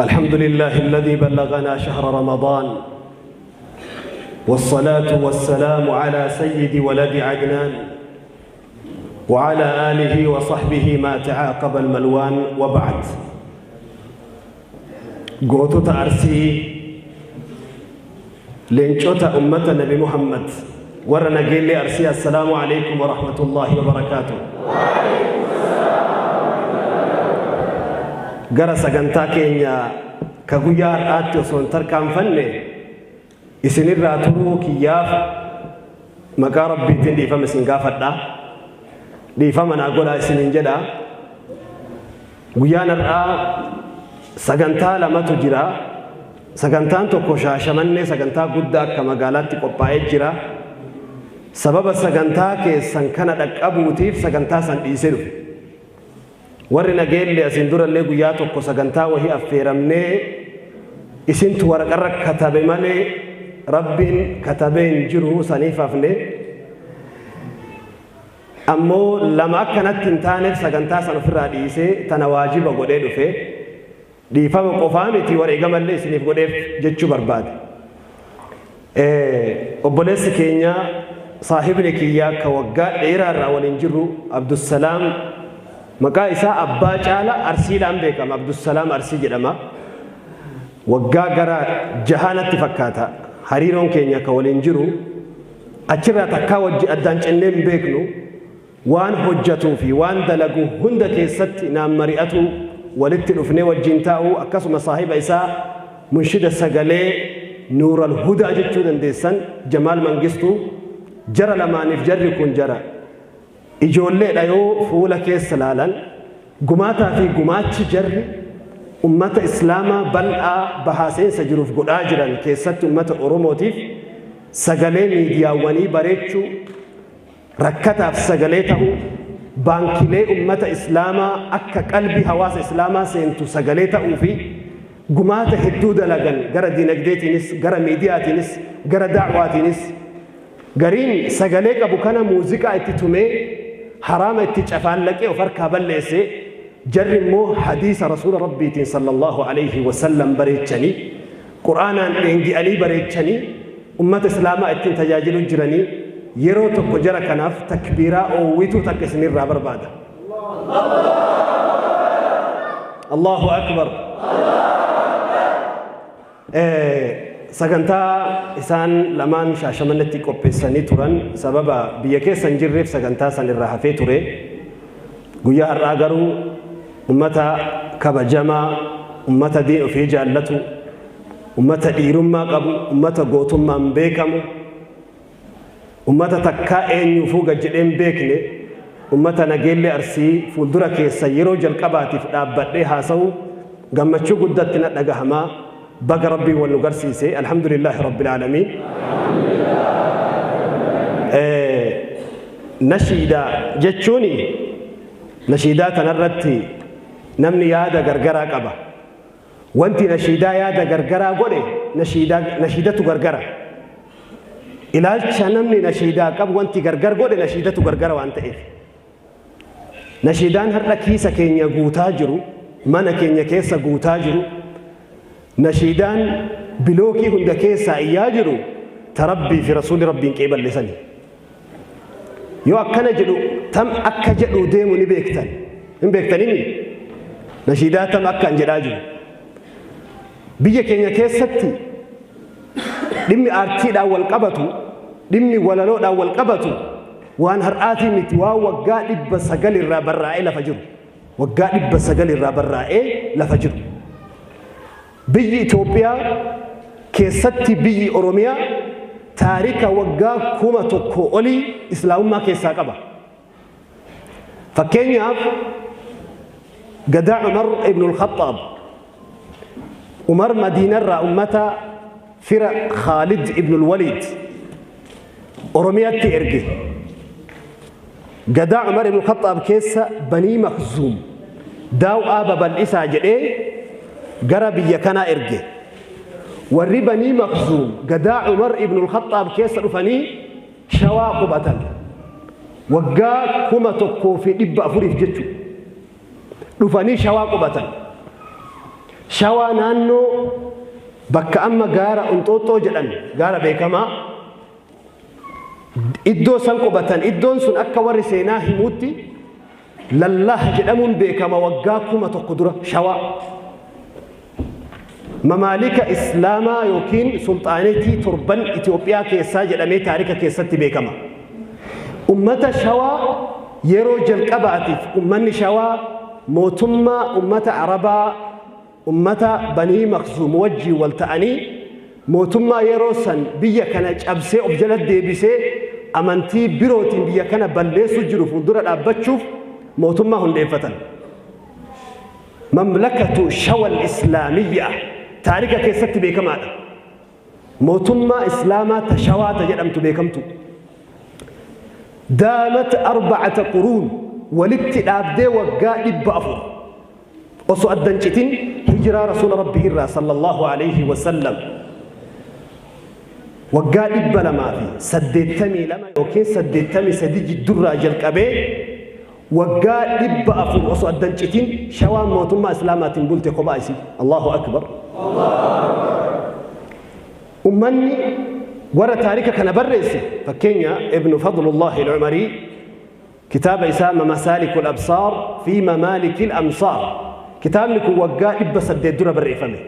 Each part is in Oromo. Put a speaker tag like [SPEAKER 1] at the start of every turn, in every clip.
[SPEAKER 1] الحمد لله الذي بلغنا شهر رمضان، والصلاة والسلام على سيد ولد عدنان وعلى آله وصحبه ما تعاقب الملوان، وبعد. قوتو أرسي لينشوتا أمة النبي محمد ورنا قيل لي أرسي السلام عليكم ورحمة الله وبركاته. Gara sagantaa keenya ka guyyaa har'aatti osoo hin tarkaanfanne isinirraa turuu kiyyaaf maqaa Rabbiitiin dhiifama isin gaafadha. Dhiifama naa godhaa isiniin jedha. Guyyaan har'aa sagantaa lamatu jira. Sagantaan tokko Shaashamannee sagantaa guddaa akka magaalaatti qophaa'ee jira. Sababa sagantaa keessan kana dhaqqabuutiif sagantaa san dhiisee dhufe. Warri nageelle asiin durallee guyyaa tokko sagantaa wahii affeeramnee isintu waraqarra katabe malee Rabbiin katabee hin jiru saniif hafne. Ammoo lama akkanatti hin taaneef sagantaa san ofirraa dhiisee tana waajiba godhee dhufe. Dhiifama qofaa miti, wareegamallee isiniif godheef jechuu barbaade. Obboleessi keenya, saahibni kiyyaa ka waggaa dheeraa irraa waliin jirru, Abdussalaam, maqaa isaa abbaa caala Arsiidhaan beekama. Abdussalaam Arsii jedhama. Waggaa gara jahaanatti fakkaata hariiroon keenya ka waliin jiru. Achirraa takkaa wajji addaan cinnee hin beeknu. Waan hojjatuu fi waan dalagu hunda keessatti naan mari'atu, walitti dhufnee wajjin taa'u. Akkasuma saahiba isaa munshida sagalee Nuural Hudaa jechuu dandeessan, Jamaal Mangistuu, jara lamaaniif jarri kun jara ijoolleedha yoo fuula keessa laalan. Gumaataa fi gumaachi jarri ummata Islaamaa bal'aa bahaa seensa jiruuf godhaa jiran, keessatti ummata Oromootiif sagalee miidiyaawwanii bareechuu, rakkataaf sagalee ta'uu, baankilee ummata Islaamaa akka qalbii hawaasa Islaamaa seentu sagalee ta'uu fi gumaata hedduu dalagan, gara dinagdeetiinis, gara miidiyaatiinis, gara da'waatiinis. Gariin sagalee qabu kana muuziqaa itti tumee, haraama itti cafaallaqee of harkaa balleesse. Jarri immoo hadiisa Rasuula Rabbiitiin sallallahu alayhi wasallam bareechanii, Qur'aanaan dheengi'anii bareechanii ummata Islaamaa ittiin tajaajilu jiranii. Yeroo tokko jara kanaaf takbiiraa oowwituu takka isinirraa barbaada. Allahu akbar. Sagantaa isaan lamaan Shaashamannetti qopheessanii turan sababa biyya keessa hin jirreef sagantaa san irraa hafee ture. Guyyaa har'aa garuu ummata kabajamaa, ummata diin ofii jaallatu, ummata dhiirummaa qabu, ummata gootummaan beekamu, ummata takkaa eenyuufuu gad jedhee hin beekne, ummata Nageellee Arsii fuuldura keessa yeroo jalqabaatiif dhaabbadhee haasa'u gammachuu guddatti na dhagahamaa. Baga Rabbiin wal nu garsiise. Alhamdulillaahi rabbil aalamiin. Nashiidaa jechuun, nashiidaa tanarratti namni yaada gargaraa qaba. Wanti nashiidaa yaada gargaraa godhe nashiidaa nashiidatu gargara. Ilaalcha namni nashiidaa qabu wanti gargar godhe nashiidatu gargara waan ta'eef. Nashiidaan har'a kiisa keenya guutaa jiru, mana keenya keessa guutaa jiru, nashiidaan bilookii hunda keessaa iyyaa jiru ta Rabbii fi Rasuulli Rabbiin qeeballisani. Yoo akkana jedhu tam akka jedhu deemu ni beektan. Hin beektanimi? Nashiidaa tam akka an jedhaa jiru. Biyya keenya keessatti dhimmi aartiidhaan wal qabatu, dhimmi walaloodhaan wal qabatu waan har'aatii miti, waan waggaa 900 irraa barraa'ee lafa jiru. Waggaa 900 irraa barraa'ee lafa jiru. Biyyi Itoophiyaa keessatti biyyi Oromiyaa taarika waggaa 1000 olii Islaamummaa keessaa qaba. Fakkeenyaaf, gadaa Umar ibn al-Khattaab. Umar Madiinarraa ummata fira Khaalid ibn al-Walid Oromiyaatti erge. Gadaa Umar ibn al-Khattaab keessa Banii Makhzuum daaw'aa babal'isaa jedhee gara biyya kanaa erge. Warri Banii Makhzuum gadaa Umar ibn al-Khattaab keessa dhufanii Shawaa qubatan. Waggaa 1400f jechuudha. Dhufanii Shawaa qubatan. Shawaa naannoo bakka amma gaara Unxooxxoo jedhan, gaara beekamaa, iddoo san qubatan. Iddoon sun akka warri seenaa himuutti Lallaha jedhamuun beekama waggaa 1000 dura. Shawaa mamaalika Islaamaa yookiin sulxaanetii torban Itoophiyaa keessaa jedhamee taarika keessatti beekama. Ummata Shawaa yeroo jalqabaatiif ummanni Shawaa mootummaa ummata Arabaa, ummata Banii Maqsuum wajjiin wal ta'anii mootummaa yeroo san biyya kana cabsee of jala deebisee amantii birootiin biyya kana balleessuu jiru fuuldura dhaabbachuuf mootummaa hundeeffatan. Mamlakatu Shawal Islaamiyyaa taarika keessatti beekamaadha. Mootummaa Islaamaa ta Shawaata jedhamtu beekamtu. Daamat 4 quruun, walitti dhaabdee waggaa 400 osoo addan citin, hijiraa Rasuula Rabbii irraa sallallahu alayhi wasallam waggaa 282 yookiin 83 jiddurraa jalqabee waggaa 400 osoo addan citin Shawaan mootummaa Islaamaatiin bulte kophaa isii. Allahu akbar! Ummanni warra taarika kana barreesse, fakkeenya Ibnu Fadlullahi al-Umarii, kitaaba isaa Masaalik al-Absaar fi Mamaalik al-Amsaar, kitaabni kun waggaa 800 dura barreeffame.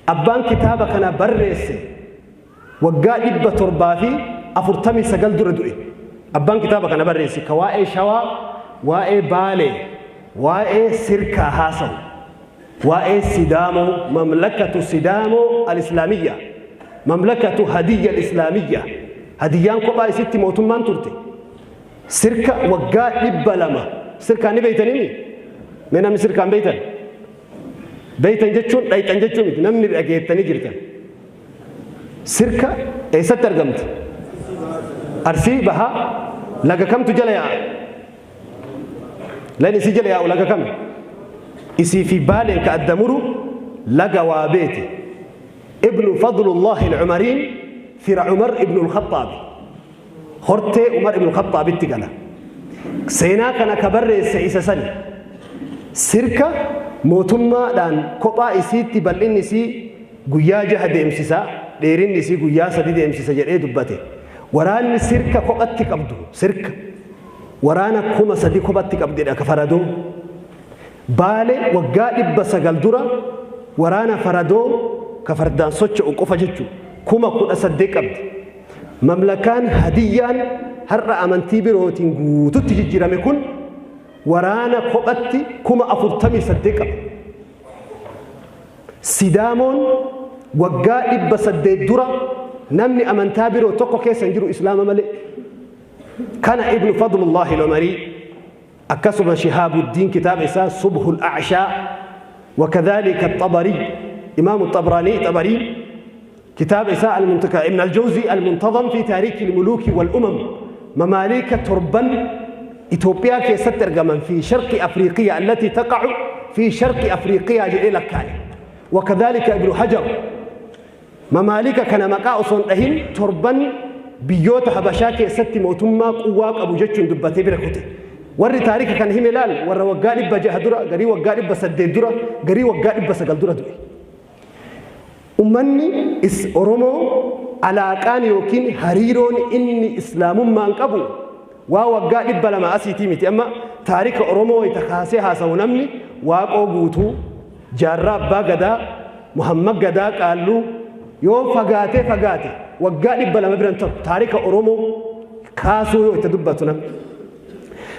[SPEAKER 1] Abbaan kitaaba kana barreesse waggaa 749 dura du'e. Abbaan kitaaba kana barreesse ka waa'ee Shawaa, waa'ee Baalee, waa'ee Sirkaa haasawu, waa'ee Sidaamoo, Mamlakatu Sidaamoo al-Islaamiyya, Mamlakatu Hadiyya al-Islaamiyya, Hadiyyaan kophaa isitti mootummaan turte. Sirka waggaa 200. Sirkaan ni beeytanimi? Mee namni Sirkaan beeytan? Beeytan jechuun dhayxan jechuu miti, namni dhageettanii jirtan. Sirka eessatti argamti? Arsii Bahaa. Laga kamtu jala yaa'a? Lagni isii jala yaa'u laga kami? Isii fi Baaleen ka adda muru laga Waabeeti. Ibnu Fadlullahi al-Umariin fira Umar ibnu al-Khaxaabi, hortee Umar ibnu al-Khaxaabitti gala. Seenaa kana ka barreesse isa sani. Sirka mootummaadhaan kophaa isiitti bal'inni isii guyyaa 6 deemsisa, dheerinni isii guyyaa 3 deemsisa jedhee dubbate. Waraanni Sirka kophatti qabdu, Sirka waraana 3000 kophatti qabdidha ka faradoo. Baale waggaa 900 dura waraana faradoo ka fardaan socho'u qofa jechu 18,000 qabdi. Mamlakaan Hadiyyaan har'a amantii birootiin guututti jijjiirame kun waraana kophatti 48,000 qaba. Sidaamoon waggaa 800 dura namni amantaa biroo tokko keessa hin jiru Islaama malee. Kana Ibnu Fadlullahi al-Umarii, akkasuma Shihaabuddiin kitaaba isaa Subhul Acshaa, وكذلك الطبري، إمام الطبراني، طبري كتاب إساء المنتقى، ابن الجوزي المنتظم في تاريخ الملوك والأمم. مماليك تربا إثيوبيا keessatti argaman في شرق أفريقيا، التي تقع في شرق أفريقيا jedhee lakkaa'e. وكذلك ابن حجر مماليك kana maqaa osoo hin dhahin torban biyyoota Habashaa keessatti mootummaa quwwaa qabu jechuun dubbatee bira kute. Warri taarika kana hime laal, warra waggaa 600 dura, garii waggaa 800 dura, garii waggaa 900 dura du'e. Ummanni Oromoo alaaqaan yookiin hariiroon inni Islaamummaan qabu waa waggaa 200 asiitii miti. Amma taarika Oromoo wayita kaasee haasawu namni Waaqoo Guutuu, Jaarraa Abbaa Gadaa, Muhammad Gadaa Qaalluu, yoo fagaatee fagaate waggaa 200 biran ta'u taarika Oromoo kaasuu yoo itti dubbatu namni.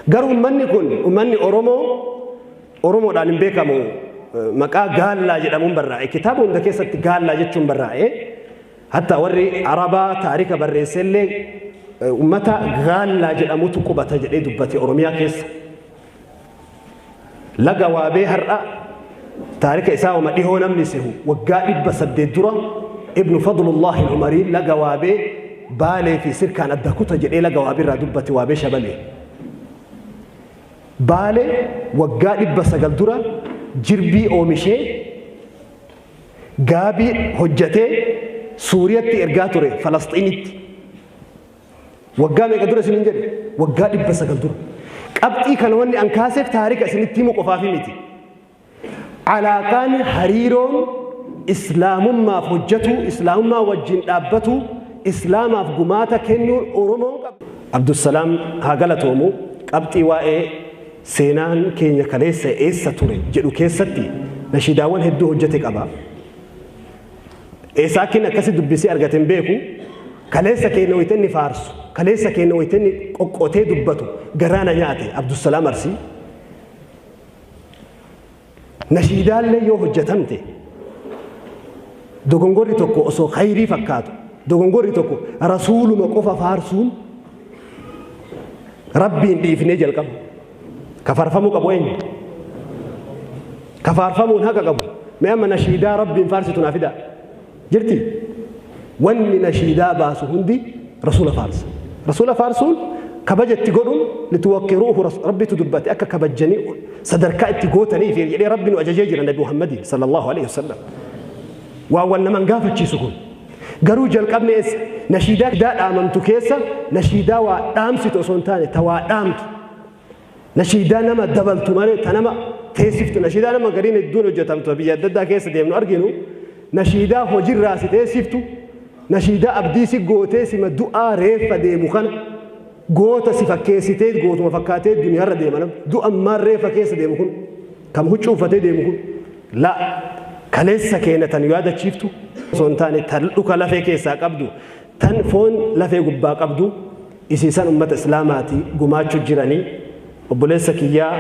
[SPEAKER 1] Garuu ummanni kun, ummanni Oromoo, Oromoodhaan hin beekamu, maqaa Gaallaa jedhamuun barraa'e. Kitaaba hunda keessatti Gaallaa jechuun barraa'e. Hatta warri Arabaa taarika barreessellee ummata Gaallaa jedhamutu qubata jedhee dubbate Oromiyaa keessa. Laga Waabee har'a taarika isaa wama dhihoo namni sehu, waggaa 800 dura Ibnu Fadlullahi Umarii laga Waabee Baalee fi Sirkaan adda kuta jedhee laga Waabee irraa dubbate, Waabee Shabalee. Baalee waggaa 900 dura jirbii oomishee, gaabii hojjatee Suuriyatti ergaa ture, Falasxiinitti. Waggaa meeqa dura isinin jedhe? Waggaa 900 dura. Qabxii kana wanni an kaaseef taarika isinitti himu qofaafi miti. Alaaqaan hariiroon islaamummaaf hojjetu, islaamummaa wajjin dhaabbatu, islaamaaf gumaata kennuun Oromoon qabu. Abdusalaam haa galatoomu. Qabxii waa'ee seenaan keenya kaleessa eessa ture jedhu keessatti nashiidaawwan hedduu hojjete qaba. Eessaa akka inni akkasi dubbisee argate hin beeku. Kaleessa keenya wayita inni faarsu, kaleessa keenya wayita inni qoqqotee dubbatu garaa na nyaate Abdusalaam Arsii. Nashiidaallee yoo hojjetamte dogongorri tokko osoo khayrii fakkaatu, dogongorri tokko rasuuluma qofa faarsuun Rabbiin dhiifnee jalqaba. Kafaarfamuu qabu eenyu? Kafaarfamuun haqa qabu. Mee amma nashiidaa Rabbiin faarsitu naa fidaa. Jirti? Wanni nashiidaa baasu hundi rasuula faarsa. Rasuula faarsuun kabaja itti godhuun lituwaqqiruuhu, Rabbitu dubbate, akka kabajjanii sadarkaa itti gootanii fi jedhee Rabbi nu ajajee jira Nabi Muhammadin sallallahu alaihi wasallam. Waa wal naman gaafachiisu kun. Garuu jalqabni eessa? Nashiidaa dhaamamtu keessa nashiidaa waa dhaamsitu osoo hin taane ta waa dhaamtu. Nashiidaa nama dabaltu malee ta nama teessiftu. Nashiidaa nama gariin hedduun hojjetamtu biyya adda addaa keessa deemnu arginu, nashiidaa hojiirraa si teessiftu, nashiidaa abdii si gootee sima du'aa reeffa deemu kana goota si fakkeessitee gootuma fakkaatee duniyaarra deema namni. Du'ammaan reeffa keessa deemu kun kam huccuu uffatee deemu kun la kaleessa keenya tan yaadachiiftu osoo hin taane tan dhuka lafee keessaa qabdu, tan foon lafee gubbaa qabdu isiisan ummata islaamaati gumaachuu jiranii. Obboleessa kiyyaa,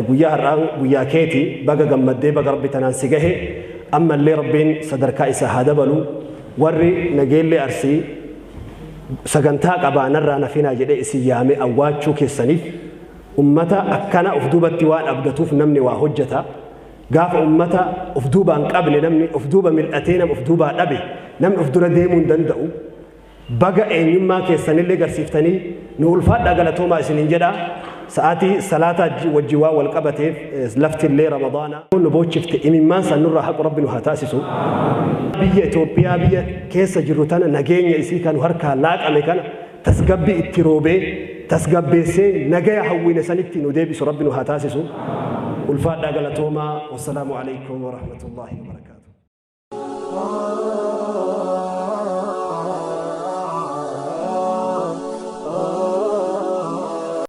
[SPEAKER 1] guyyaa har'aan guyyaa keeti. Baga gammaddee, baga Rabbi tanaan si gahe. Ammallee Rabbiin sadarkaa isaa haa dabalu. Warri Nageellee Arsii sagantaa qabaanarraa nafinaa jedhee isin yaame awwaachuu keessaniif, ummata akkana of duubatti waan abdatuuf namni waa hojjeta. Gaafa ummata of duubaan qabne, namni of duuba mil'atee nama of duubaa dhabe, namni of dura deemuu hin danda'u. Baga eenyummaa keessanillee garsiiftanii nu ulfaadhaa, galatoomaa isiniin jedha. Sa'aatii salaataa wajji waan wal qabateef, laftillee Ramadaana nu boochifte, imimmaan san nurraa haqu Rabbi nu haa taasisu. Biyya Itoophiyaa, biyya keessa jirru tana, nageenya isii kan harkaa laaqame kana tasgabbii itti roobee tasgabbeessee nagaya hawwine sanitti nu deebisu Rabbi nu haa taasisu. Ulfaadhaa, galatoomaa. Wassalaamu alaikum warahmatullaahi wabarakaatu.